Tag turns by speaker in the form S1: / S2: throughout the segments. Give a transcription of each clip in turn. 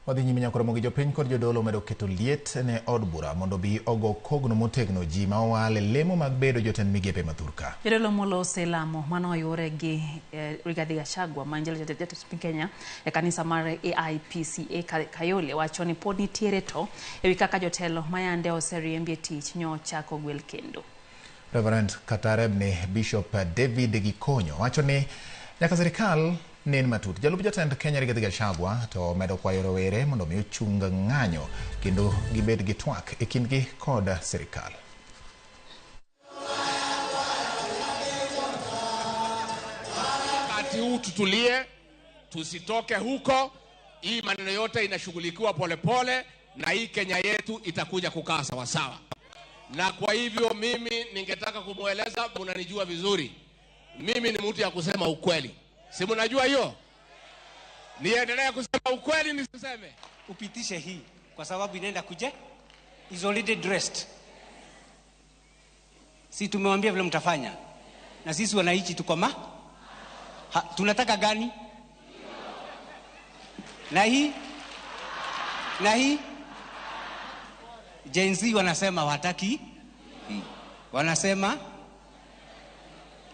S1: Wadhi nyime nyaka romo gi jopiny kod jodolo omedo keto liet ne od bura mondo bi ogo kogno motegno ji ma owal e lemo mag bedo jotend migepe ma thurka.
S2: Jodolo molos e lamo mano oyuore gi Rigathi Gachagua ma en jatend piny Kenya e kanisa mar AIPCA Kayole wacho ni pod nitiere to ewi kaka jotelo mayande oseriembi e tich nyo chako gwel kendo.
S1: Reverend Katarebni Bishop David Gikonyo wacho ni nyaka sirikal nen matut. Jalup jatend Kenya Rigathi Gachagua to omedo kwayo rowere mondo mi ochung ng'anyo kendo gibed gi twak e kindgi kod sirikal.
S3: Wakati huu tutulie, tusitoke huko. Hii maneno yote inashughulikiwa polepole na hii Kenya yetu itakuja kukaa sawa sawa. Na kwa hivyo mimi ningetaka kumueleza, mnanijua vizuri. Mimi ni mtu ya kusema ukweli. Si mnajua hiyo? Niendelee kusema ukweli nisiseme?
S4: Upitishe hii kwa sababu inaenda kuje is already dressed. Si tumewambia vile mtafanya. Na sisi wananchi tuko ma? Ha, tunataka gani? Na hii? Na hii? Gen Z wanasema wataki hii. Wanasema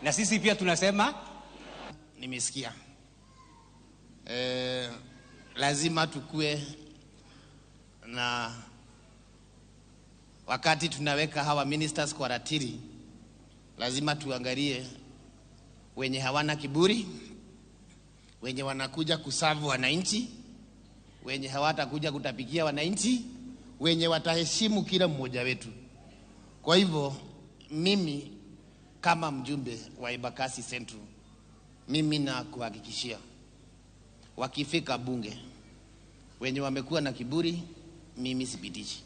S4: na sisi pia tunasema.
S5: Nimesikia. Lazima tukue na wakati tunaweka hawa ministers kwa ratili, lazima tuangalie wenye hawana kiburi, wenye wanakuja kusavu wananchi, wenye hawatakuja kutapikia wananchi, wenye wataheshimu kila mmoja wetu. Kwa hivyo mimi kama mjumbe wa Embakasi Central, mimi na kuhakikishia wakifika bunge wenye wamekuwa na kiburi, mimi sipitishi.